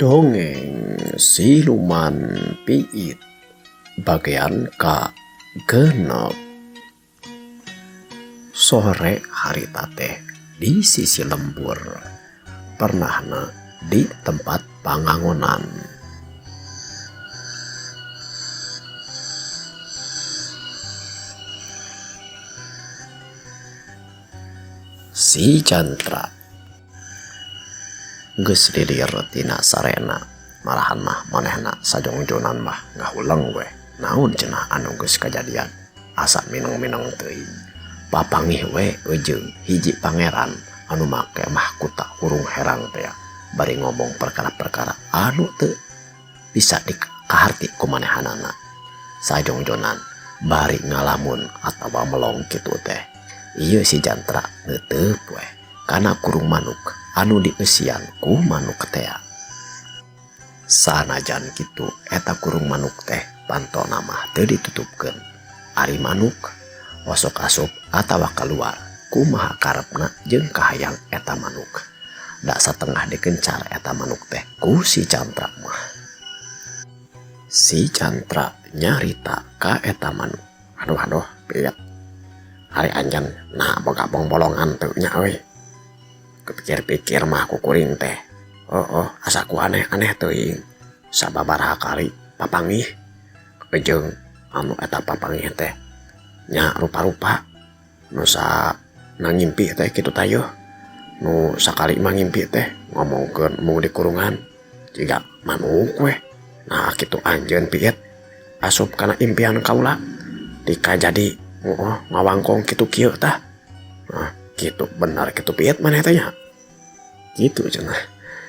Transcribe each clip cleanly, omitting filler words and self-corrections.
Dongeng Siluman Piit bagian ka genep. Sore harita teh di sisi lembur, pernahna di tempat pangangonan. Si Jantra geus lilir tina sarena malahan mah manehna sajongjonan mah ngahuleng we naon cenah anu geus kajadian asa mineng-mineng teuing papangih we jeung hiji pangeran anu make mahkuta hurung herang teh bari ngomong perkara-perkara anu teu bisa dikaharti ku manehanana sajongjonan bari ngalamun atawa melong kitu teh ieu si Jantra neuteup we kana kurung manuk anu dieusian ku manuk tea. Sanajan kitu eta kurung manuk teh pantona mah teu ditutupkeun. Ari manuk osok asup atawa kaluar kumaha karepna jeung kahayang eta manuk. Da satengah dikencar eta manuk teh ku si Jantra mah. Si Jantra nyarita ka eta manuk. Aduh aduh piet. Ari anjeun nah boga bongbolongan teu nya euy. Kepikir-pikir mah ku kuring teh. Oh, oh asa ku aneh-aneh teuing. Sababaraha kali papanggih jeung anu eta papanggih teh nya rupa-rupa nu sa na ngimpi teh kitu tayeuh. Nu sakali mah ngimpi teh ngomongkeun mung di kurungan jiga manuk weh. Nah kitu anjeun piet asup kana impian kaula tika jadi oh, ngawangkong kitu kieu tah. Nah, kitu benar kitu piet maneh teh nya. Kitu cenah.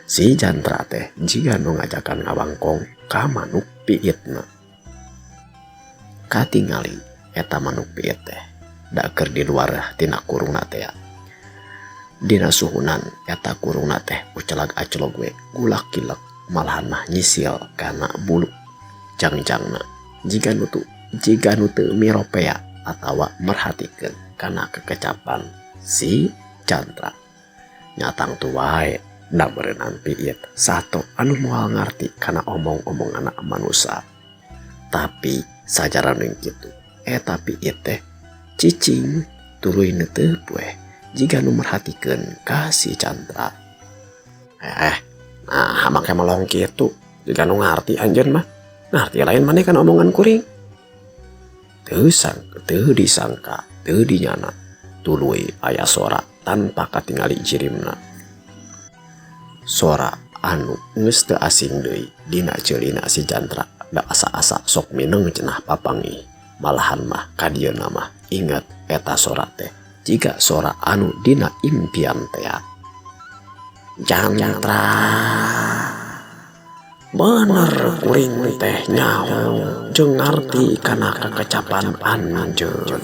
Si Jantra teh jiga nu ngajakan ngawangkong ka manuk piitna. Katingali eta manuk piit teh da keur di luar tina kurungna teh. Dina suhunan eta kurungna teh ucelag acelog we gulak kilek malahan mah nyisil kana bulu jangjangna jiga nu tu jiga nu teu miropea atawa merhatikeun kana kekecapan si Jantra. Nyatang tu wae da meureunan piit sato anu moal ngarti kana omong-omonganna manusa. Tapi sajaraning kitu eta piit teh cicing tuluy neuteup weh jiga nu merhatikeun ka si Jantra. Nah make melong kitu jiga nu ngarti anjeun mah. Ngarti lain maneh kana omongan kuring. Teu teu disangka teu dinyana tuluy aya sora tanpa katingali jirimna. Sora anu geus teu asing deui dina ceulina si Jantra da asa-asa sok mineng cenah papanggih. Malahan mah ka dieuna mah inget eta sora teh jiga sora anu dina impian tea. Jantra bener kuring teh nyaho jeung ngarti kana kekecapan anjeun.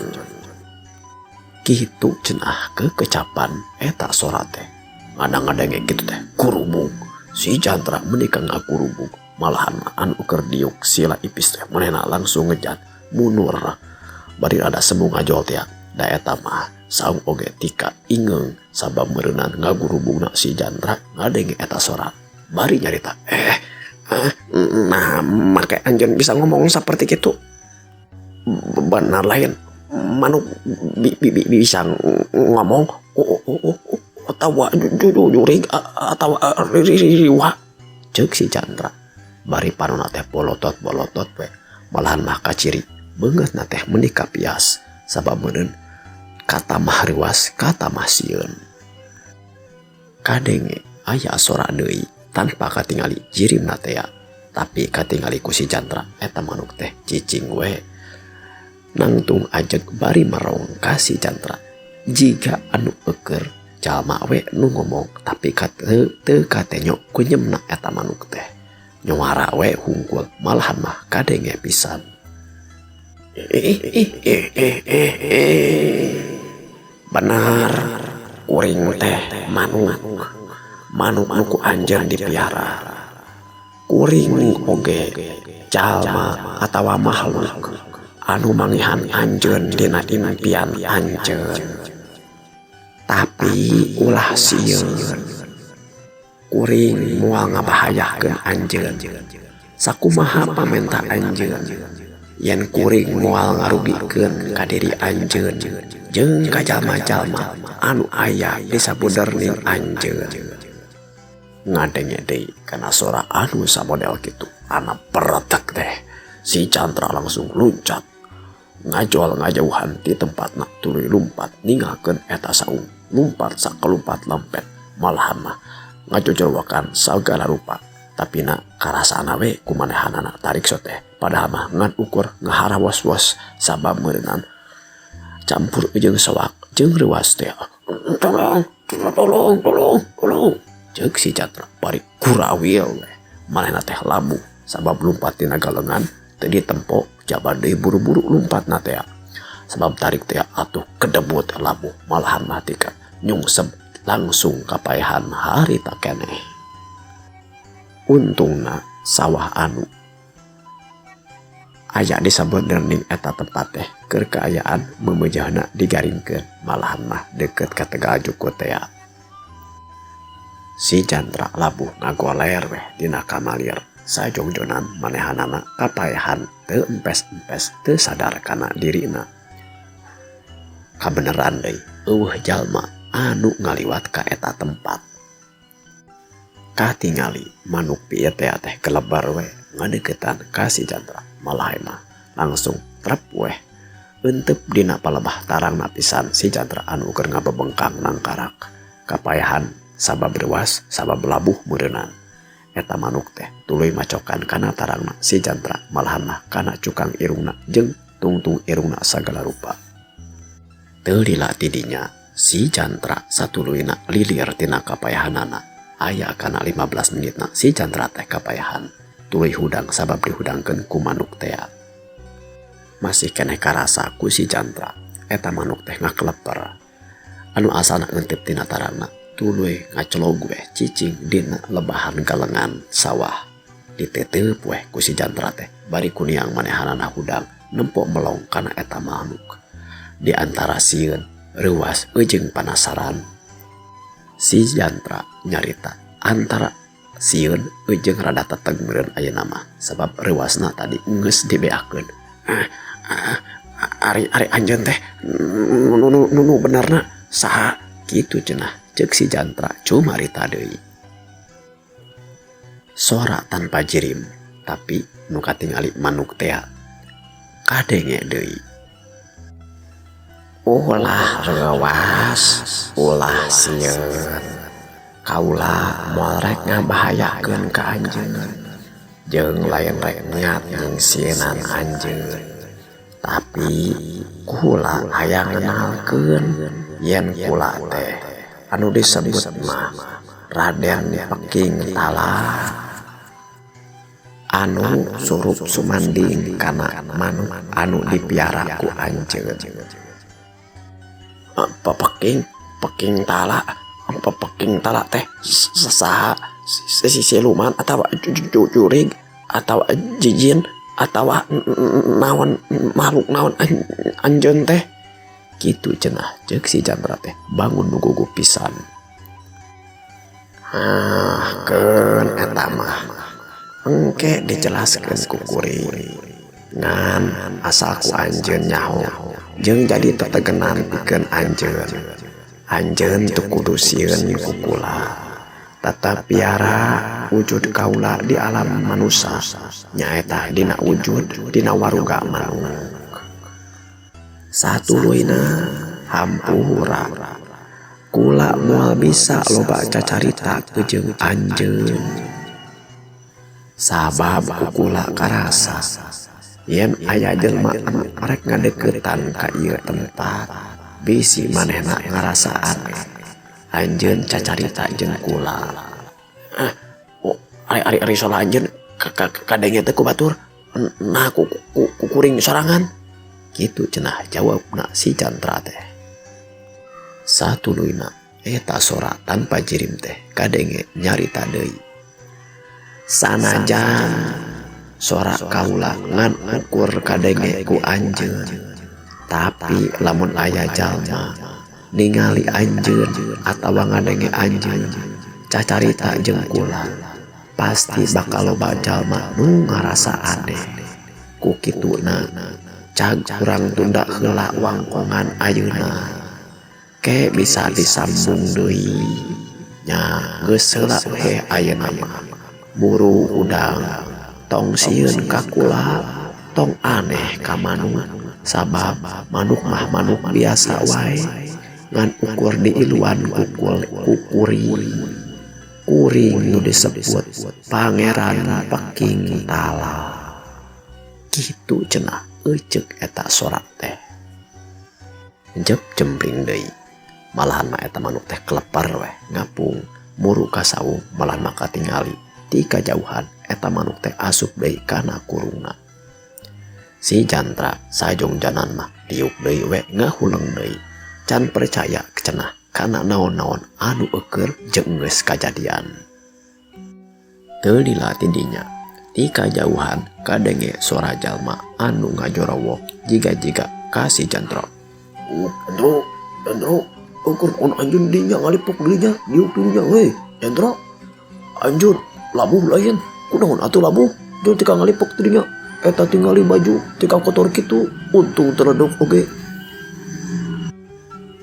Kitu cenah kekecapan eta sora teh. Ngadang-ngadenge kitu teh kurubung. Si Jantra meuni ngakurubung. Malahan anu keur diuk sila ipis teh manehna langsung ngejat mundur. Bari rada sembung ngajol teh da eta mah saung oge tika ingeung sabab meureunan ngagurubungna si Jantra ngadenge eta sora. Bari nyarita nah make anjeun bisa ngomong seperti kitu. Benar lain manuk bisa ngomong atawa jurig atawa riwa ceuk si Jantra. Bari panona teh bolotot-bolotot we malahan mah kaciri beungeutna teh meuni kapias sabab meureun katamah riwas katamah sieun. Kadenge aya sora deui tanpa katingali jirimna teh tapi katingali ku si Jantra eta manuk teh cicing we nangtung ajeg bari merong ka si Jantra jiga anu eueur jalma we nu ngomong tapi teu katenyo kunyemna eta manuk teh nyuara we hungkul malahan mah kadenge pisan. Bener kuring teh manuk manuk nu ku anjeun dipiara. Kuring oge jalma atawa makhluk anu mangihan anjeun dina impian anjeun. Tapi ulah sieun. Kuring moal ngabahayakeun anjeun. Sakumaha pamenta anjeun yen kuring moal ngarugikeun ka diri anjeun jeung ka jalma-jalma anu aya di sabuderning anjeun. Ngadenge deui kana sora anu samodel kitu ana peretek teh si Chandra langsung luncat ngajol ngajauhan ti tempatna tuluy lumpat ninggalkeun eta saung lumpat sakelumpat lempet malahan mah ngajojorwakan sagala rupa tapi na karasana we kumanehanana tarik teh padahal mah ngan ukur ngaharawos-wos sabab meureunnan campur jeung soak jeung reuas teh. Tolong tolong tolong tolong ceuk si Chandra bari kurawil we manehna teh labuh sabab lumpat tina galengan teu ditempo jaban deui buru-buru lumpatna teh sabab tarik teh atuh kedebut labuh malahan mah tika nyungsep langsung kapaehan harita keneh. Untungna sawah anu aya di sabenerning eta tempat teh keur kaayaan memejahna digaringkeun malahan mah deket ka Tegal Juku teh. Si Chandra labuh ngagoler weh dina kamalir sajongjonan manehanana kapaehan teu empes-empes teu sadar kana dirina. Kabeneran deui eueuh jalma anu ngaliwat ka eta tempat. Katingali manuk pieu teh teh kelebar we ngadeukeutan ka si Chandra malah mah langsung trep weh eunteup dina palebah tarangna pisan si Chandra anu keur ngabebengkang nangkarak kapayahan sabab reuas sabab labuh meureunnan. Eta manuk teh tuluy macokan kana tarangna si Chandra malahan mah kana cukang irungna jeung tungtung irungna sagala rupa. Teu lila tidinya si Chandra satuluyna lilir tina kapayahanana. Aya kana 15 menitna si Chandra teh kapayahan tuluy hudang sabab dihudangkeun ku manuk tea. Masih keneh karasa ku si Chandra eta manuk teh ngakeleper anu asalna ngentip tina tarangna tuluy ngacelog weh cicing dina lebahan galengan sawah. Diteteup weh ku si Chandra teh bari kuniang manehanana hudang nempo melong kana eta manuk. Di antara sieun reuas jeung panasaran si Chandra nyarita antara sieun jeung rada teteg meureun ayeuna mah sabab reuasna tadi geus dibeakeun. Ari ari anjeun teh nu nu benerna saha kitu cenah ceuk si Chandra cumarita deui. Sora tanpa jirim tapi nu katingali manuk tea kadenge deui. Ulah reuas ulah sieun kaula moal rek ngabahayakeun ka anjeun jeung lain rek niat nyingsieunan anjeun tapi kula hayang ngenalkeun yen kula teh anu disebut mah Raden Peking Tala anu surup sumanding kana manuk anu dipiara ku anjeun. Peking peking tala peking tala teh saha si siluman atawa jurig atawa jijin atawa naon makhluk naon anjeun teh kitu cenah ceuk si Chandra teh bangun nu gugup pisan. Ah keun eta mah engke dijelaskeun ku kuring ngan asal ku anjeun nyaho jeung jadi tetegenan pikeun anjeun. Anjeun teu kudu sieun ku kula tetap piara wujud kaula di alam manusa nyaeta dina wujud dina waruga manuk. Satuluyna hampura kula moal bisa loba cacarita jeung anjeun sabab ku kula karasa yen aya jelema anu arek ngadeuketan ka ieu tempat bisi manehna ngarasa aneh. Anjeun cacarita jeung kula. Oh, ari ari ari sola anjeun kadenge teh ku batur nah ku kuring sorangan kitu cenah jawabna si Chandra teh. Satuluyna eta sora tanpa jirim teh kadenge nyarita deui. Sanajan sora kaula ngan ukur kadenge ku anjeun tapi lamun aya jalma ningali anjeun atawa ngadenge anjeun Cacarita jeung kula pasti bakal loba jalma nu ngarasa aneh. Ku kituna cag urang tunda heula wangkongan ayeuna. Ke bisa disambung deui. Nya geus heula we ayeuna mah. Buru hudang tong sieun ka kula, tong aneh ka manuk sabab manuk mah manuk biasa wae ngan ukur diiluan ku kuring. Kuring nu disebut Pangeran Peking Tala. Kitu cenah eceuk eta sora teh. Jep jempling deui. Malahan mah eta manuk teh kelepar weh ngapung muru ka saung malahan mah katingali ti kajauhan eta manuk teh asup deui kana kurungna. Si Jantra sajongjanan mah diuk deui we ngahuleng deui. Can percaya cenah kana naon-naon anu eueur jeung geus kajadian. Teu lila ti dinya, ti kajauhan kadenge sora jalma anu ngajorowok jiga-jiga ka si Jantra. Jantro, Jantro, ukur on anjeun dinya ngalipuk dinya, diuk dinya we, Jantro. Anjeun labuh lain, kunaon atuh labuh? Jeung tika ngalipuk dinya, eta tingali baju tika kotor kitu, untung teredok oge.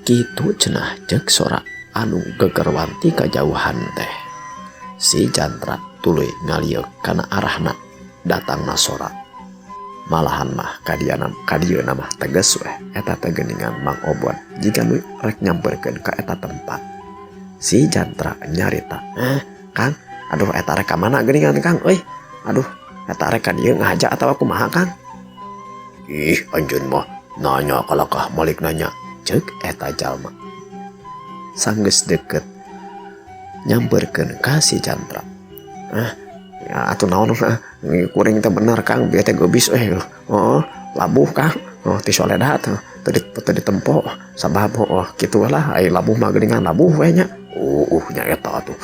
Kitu cenah ceuk sora anu gegerwan ti kajauhan teh. Si Jantra tuluy ngalieuk kana arahna datangna sora. Malahan mah kadieuna mah tegas weh eta teh geuningan Mang Obon jiga nu rek nyamperkeun ka eta tempat. Si Jantra nyarita, Kang, aduh eta rek ka mana geuningan Kang euy? Aduh, eta rek ka dieu ngahaja atawa kumaha Kang? Ih, anjeun mah nanya kalakah malik nanya. Ceuk eta jalma. Sanggeus deket nyamperkeun ka si Jantra. Ya atuh naon mah kuring teh bener Kang, bieu teh geubis heeh, labuh Kang. Oh, ti soledat teu ditempo sabab oh kitu lah ai labuh mah geuningan labuh we nya. Nya eta atuh.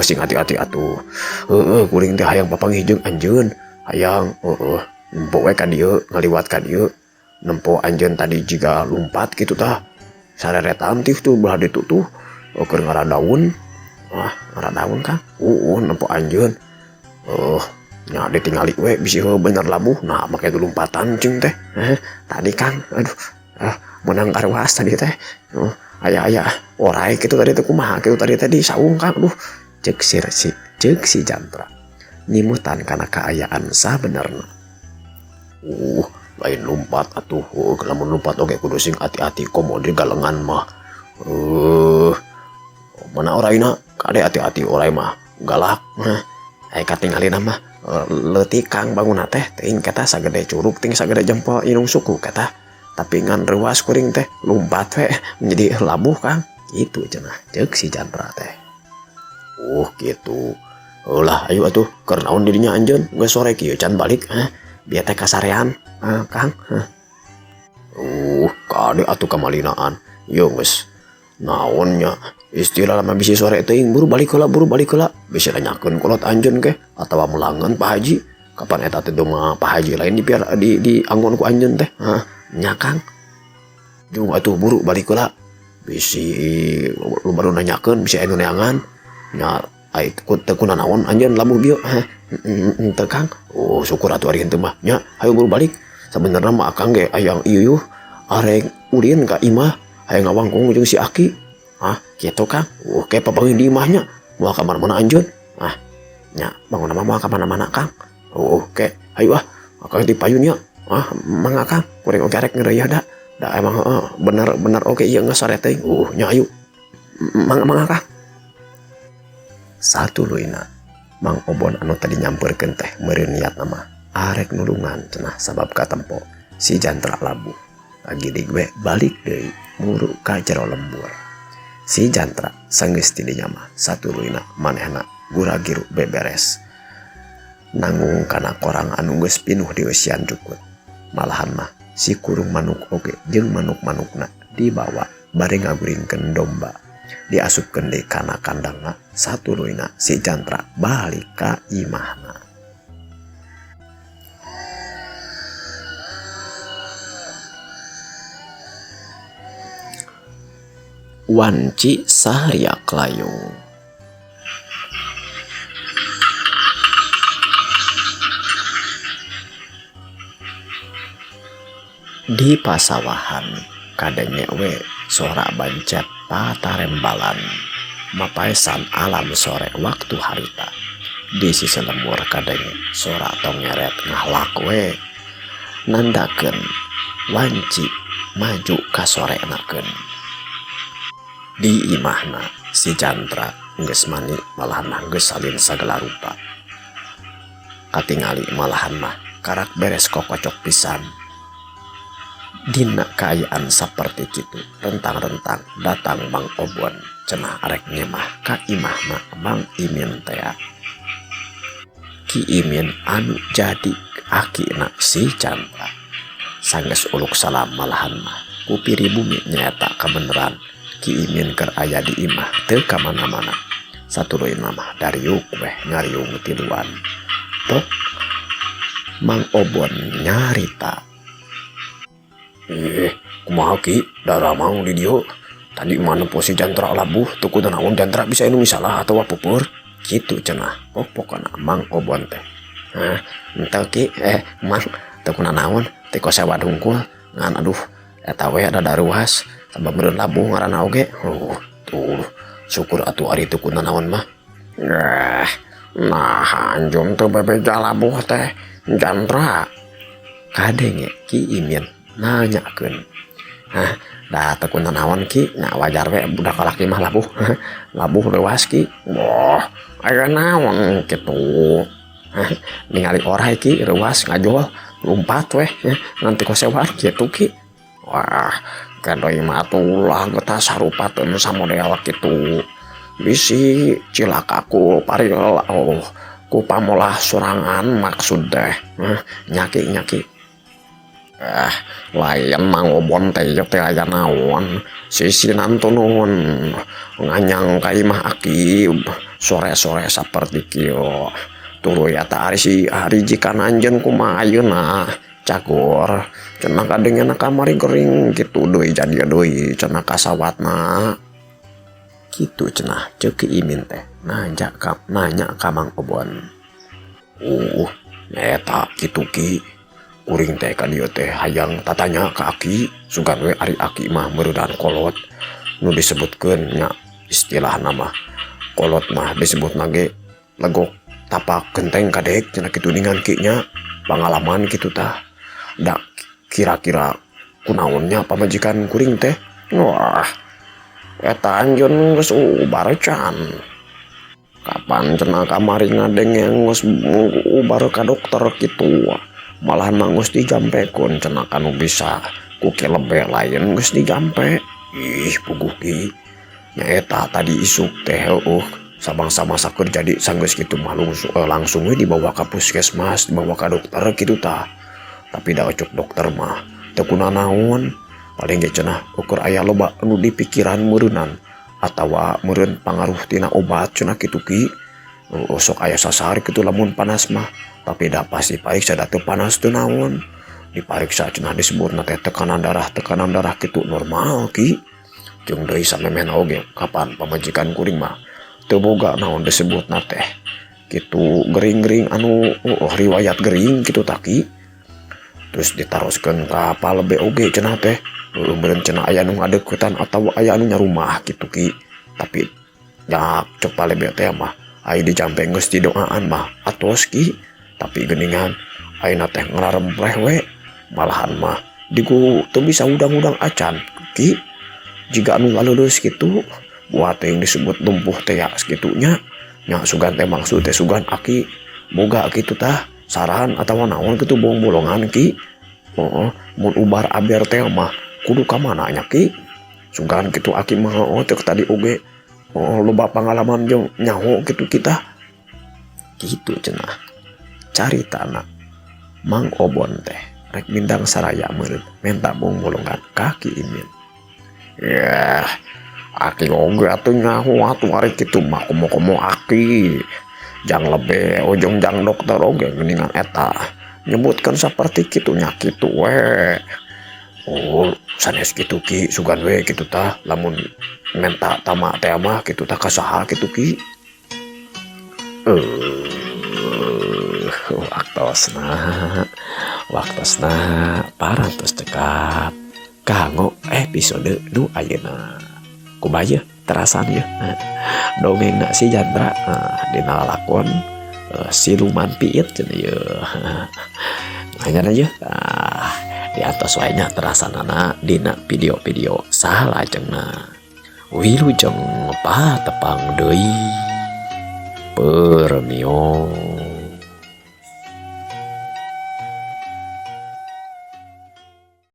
Sing hati-hati atuh. Heueuh, kuring teh hayang papanggih jeung anjeun. Hayang heueuh, nempo we ka dieu, ngaliwat ka dieu. Nempo anjeun tadi jiga lumpat kitu tah. Sareretan tih tuh belah ditu tuh keur ngaradaun. Ah, ngaradaun Kang. Nempo anjeun. Nya ditingali we bisi heuh bener labuh. Nah, make lompatan cing teh. Tadi Kang, aduh, meunang karuas tadi teh. Aya-aya orai kitu tadi teh kumaha kitu tadi teh di saung Kang. Aduh, ceuk si Jantra. Nyimutan kana kaayaan sabenerna. Lain lompat atuh, lamun lompat oge kudu sing hati-hati komo di galengan mah. Mana oraina? Kade hati-hati orai mah galak. Ai katingalina mah leutik Kang bangunna teh teuing kata sagede curug ting sagede jempol inung suku kata. Tapi ngan reuas kuring teh lumpat we menjadi labuh Kang. Itu cenah ceuk si Jantra teh. Gitu. Lah ayo atuh keur naon dirinya anjeun geus sore kieu can balik. Bieu teh kasarean Kang. Kade atuh kamalinaan. Yo geus naon nya istilah mah bisi sore teuing buru balik heula bisi nanyakeun kolot anjeun ke atawa melangan Pak Haji. Kapan eta teh domba Pak Haji lain di anggon ku anjeun teh. Nya Kang. Jung atuh buru balik heula bisi lu baru nanyakeun bisi anu neangan. Nya ai teu kunanaon anjeun labuh bieu. Henteu Kang. Syukur atuh ari henteu mah. Nya hayu buru balik. Sabenerna mah akang ge hayang ieu arek ulin ka imah hayang ngawangkong jeung si Aki. Kitu Kang. Ke papanggih di imahnya. Moal ka mana-mana anjeun. Nya bangun mah moal ka mana-mana Kang. Ke hayu ah. Akang di payun nya. Mangga Kang, kuring oge arek ngeureuy da. Da emang bener-bener oge ieu geus sore teh. Nya ayu. Mangga Kang. Satuluyna Mang Obon anu tadi nyamperkeun teh meureun niatna mah arek nulungan cenah sabab katempo si Jantra labuh. Lagi gue balik deui muru ka jero lembur. Si Jantra sanggeus ti dinya mah satuluyna manehna gura-giru beberes. Nanggung kana korang anu geus pinuh dieusian jukut. Malahan mah si kurung manuk oge jeung manuk-manukna dibawa bari ngaguringkeun domba. Diasupkeun deui kana kandangna satuluyna si Jantra balik ka imahna. Wanci Sahariak Layung. Di pasawahan kadenge we sora bancet patarembalan mapaesan alam sore waktu harita. Di sisi lembur kadenge sora tongeret ngahlak we nandakeun wanci maju ka sorenakeun. Di imahna si Jantra geus mani malahan mah geus salin sagala rupa. Katingali malahan mah karak beres kokocok pisan. Dina kaayaan saperti kitu rentang-rentang datang Mang Obon cenah arek ngemah ka imahna Mang Imin tea. Ki Imin anu jadi akina si Chandra. Sanggeus uluk salam malahan mah ku piri bumi nyaeta kabeneran Ki Imin keur aya di imah teu ka mana-mana. Satuluyna mah dariuk weh ngariung tiluan. Tok Mang Obon nyarita. Ih, kumaha Ki, daramang di dieu. Tadi mana posisi Jantra labuh, teu kudu naon Jantra bisa anu misalah atawa pupur. Kitu cenah pokpokna Mang Obon teh. Hah, henteu Ki, Mang, teu kunanaon, teh kosewa hungkul ngan aduh eta we ada daruas sabab meureun labuh ngaranna oge. Tuh, syukur atuh ari teu kunanaon mah. Nah anjum teu bebeja labuh teh Jantra. Kadenge Ki Imin nanyakeun. Hah, da teu kunanaon Ki, nya wajar we budak lalaki mah labuh. Labuh leuwas Ki. Wah, aya naon kitu. Hah, ningali orai Ki reuas ngajol lumpat weh ngan teu kosewan kitu Ki. Wah, kadoi mah atuh ulah getas sarupateun samodel kitu. Bisi cilaka ku paril oh ku pamolah sorangan maksud teh. Nya Ki, nya Ki. Lain Mang Obon teh ieu teh aya naon. Sisinan tunun nganyang ka imah aki sore-sore saperti kieu. Tuluy eta ari si ari jikan anjeun kumaha ayeuna cagur. Cenah kadengena kamari gering kitu deui jadi deui cenah kasawatna. Kitu cenah ceuk Ki Imin teh nanya ka Mang Obon. Eta kitu Ki. Kuring teh ka dieu teh hayang tatanya ka aki, sugan we ari aki mah meureunan kolot. Nu disebutkeun nya istilahna mah kolot mah disebutna ge legok tapak genteng kadek cenah kitu ningan Ki nya pangalaman kitu tah. Da kira-kira kunaonnya pamajikan kuring teh. Wah, eta anjeun geus ubar can. Kapan cenah kamari ngadenge geus ubar ka dokter kitu. Malahan mah geus dijampekeun cenah kanu bisa ku Ki lebe lain geus dijampe. Ih, puguh Ki. Nyaeta tadi isuk teh heueuh sabangsa-masa keur jadi sanggeus kitu mah langsung we dibawa ka puskesmas, dibawa ka dokter kitu tah. Tapi da cek dokter mah teu kunanaon. Paling ge cenah ukur aya loba anu dipikiran meureunnan atawa meureun pangaruh tina obat cenah kitu Ki. Sok aya sasar kitu lamun panas mah. Tapi da pasti pariksa da teu panas teu naon. Dipariksa cenah disebutna teh tekanan darah kitu normal Ki. Jeung deui samemehna oge kapan pamajikan kuring mah teu boga naon disebutna teh kitu gering-gering anu riwayat gering kitu tah Ki. Terus ditaroskeun ka palebe oge cenah teh. Meureun cenah aya nu ngadeuketan atawa aya anu nyarumah kitu Ki. Tapi nya cek palebe teh mah ai dijampe geus didoaan mah atos Ki. Tapi geuningan ayeuna teh ngararempleh we malahan mah digu teu bisa udang-udang acan Ki. Jiga anu ngaleuleus kitu buat yang disebut lumpuh teh ya sakitunya. Nya sugan teh maksud teh sugan aki boga kitu tah saran atawa naon kitu bohong-bolongan Ki. Heeh, mun ubar aber teh mah kudu ka mana nya Ki. Sugan kitu aki mah heueuh teh tadi oge. Heeh, loba pangalaman jeung nyaho kitu kita. Kitu cenah caritana Mang Obon teh rek bintang saraya meureun menta bohong-bolongan ka Ki Imin. Yah, aki oge atuh nyaho atuh ari kitu mah komo-komo aki. Jang lebe ojong jang dokter oge geuningan eta nyebutkeun saperti kitu nya kitu we. Oh, sanes kitu Ki, sugan we kitu tah lamun menta tama teh mah kitu tah ka saha kitu Ki. Waktosna Waktosna parantos cekap kanggo episode nu ayeuna. Kumaha yeuh terasan yeuh dongengna si Jandra dina lalakon siluman piit cenah yeuh. Hanya yeuh diantos wae nya terasanana dina video-video salajengna. Wilujeng patepang deui. Permios.